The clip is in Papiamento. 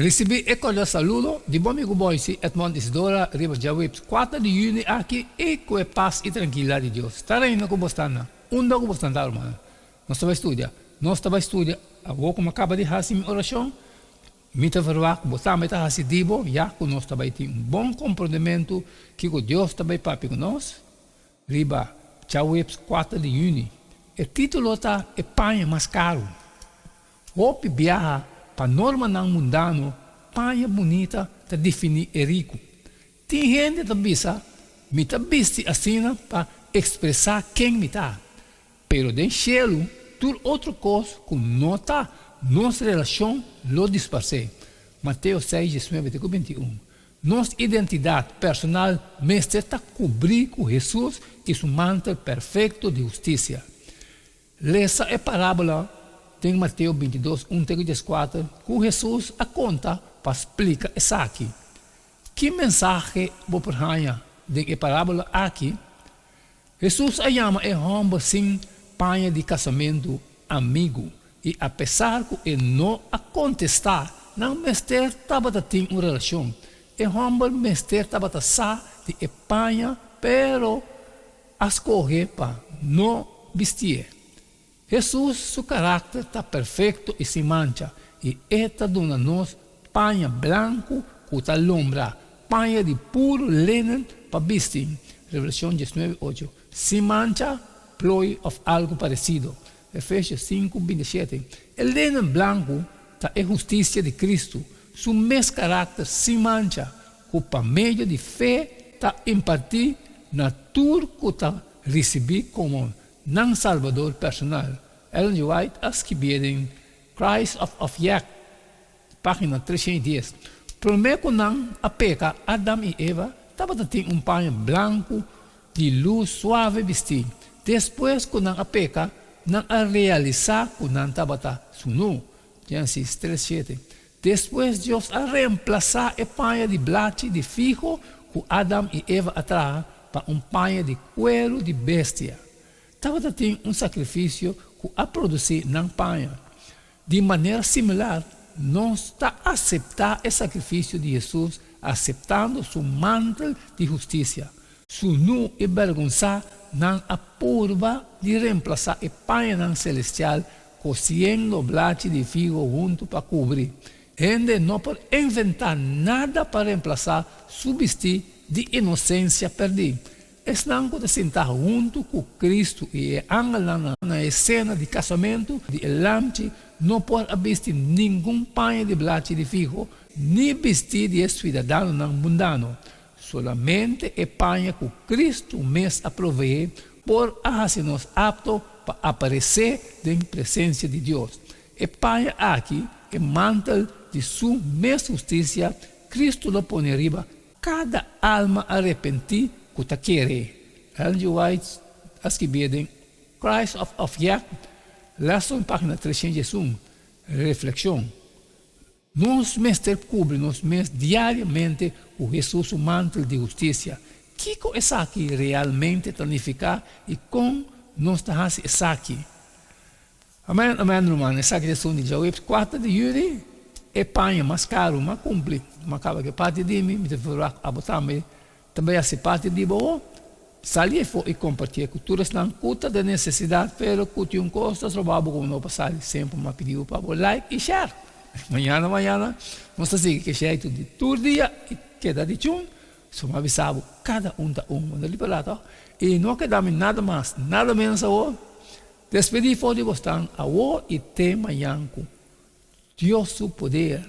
Risibí e kordial saludo di bo amigu Boysie Edmond Isidora riba djaweps kuater di yüni aki i ku e pas i trankilidat di Dios ta reina ku bo sta na unda ku bo sta ta rumannan. Nos ta bai studia. Nos ta bai studia awor ku mi a kaba di hasi mi orashon. Mi ta verwagt ku bo tambe ta hasi di bo ya ku nos ta bai tin un bon komprondementu kiko Dios ta bai papia ku nos riba djaweps kuater di yüni. E título ta E paña mas karu. Hopi biaha pa normanan mundano paña bunita ta definí e riku. Tin hende ta bisa, Mi ta bisti asina pa ekspresá ken mi ta. Pero den shelu tur otro kos ku no ta nos relashon lo disparsé. Mateo seis, diesnuebe te ku bintiun. Nos identidat personal mester ta kubrí ku Hesus i su mantel perfekto di hustisia. Lesa e parábola den Mateo bintidos, un te ku dieskuater ku Hesus a konta pa splika esaki. Ki mensahe bo por haña den e parábola aki? Hesus a yama e hòmber sin paña di kasamentu amigu, i apesar ku e no a kontestá, nan mester tabata tin un relashon. E hòmber mester tabata sa di e paña, pero a skohe pa no bistié. Hesus su karakter ta perfekto i sin mancha, i e ta duna nos paña blanku ku ta lombra, paña di puru lenen pa bisti, Revelashon diesnuebe ocho, sin mancha, ploi òf algu paresido, Efesio sinku bintishete. E lenen blanku ta e hustisia di Kristu, su mes karakter sin mancha, ku pa medio di fe ta impartí na tur ku ta risibí komo nan Salbador personal. Ellen G. White a skibié den Christ of of Yek, página 310. Promé ku nan a peka, Adam i Eva tabata tin un paña blanku di lus suave bistí. Despues ku nan a peka, nan a realisá ku nan tabata sunú. Génesis tres shete. Despues Dios a reemplasá e paña di blachi di figo ku Adam i Eva a traha pa un paña di kueru di bestia. Tabata tin un sakrifisio ku a produsí nan paña. Di manera similar, nos ta aseptá e sakrifisio di Hesus aseptando su mantel di hustisia. Sunú i bèrgonsá nan a purba di reemplasá e pañanan selestial Kosiendo blachi di figo huntu pa kubri. Hende no por inventá nada pa remplasá su bistí di inosensia pèrdí. Esnan ku ta sintá huntu ku Kristu i e angelnan na e sena di kasamentu di e Lamchi no por a bisti ningun paña di blachi di figo ni bistí di e suidadanonan mundano. Solamente e paña ku Kristu mes a proveé por a hasi nos apto pa aparesé den presensia di Dios. E paña aki, e mantel di Su mes hustisia, Kristu lo pone riba kada alma arepentí ku ta kere. Ellen G. White a skibié den Christ of of Yah, Lesson, página 301, Reflekshon. Nos mester kubri nos mes diariamente ku Hesus su mantel di hustisia. Kiko esaki realmente ta nifiká i kon nos ta hasi esaki? Amen, amen ruman, esaki ta esun di djaweps kuater di yüni, e paña mas karu m'a kumpli, m'a kaba ku e parti di mi, mi ta verwagt abo tambe ta bai hasi parti di bo. Sali efo i kompartié ku tur esnan ku ta den nesesidat, pero ku tin un kos ta stroba bo ku bo no por sali, semper m'a pidi bo pa bo like i share. Mañana mañana nos ta sigui ku e sheitu di tur dia i keda di chun, so m'a bisa bo kada un ta un, bo no ripará tòg? I no keda mi nada mas nada ménos awor, despedí for di bosnan awor i te mañan ku Dios su poder.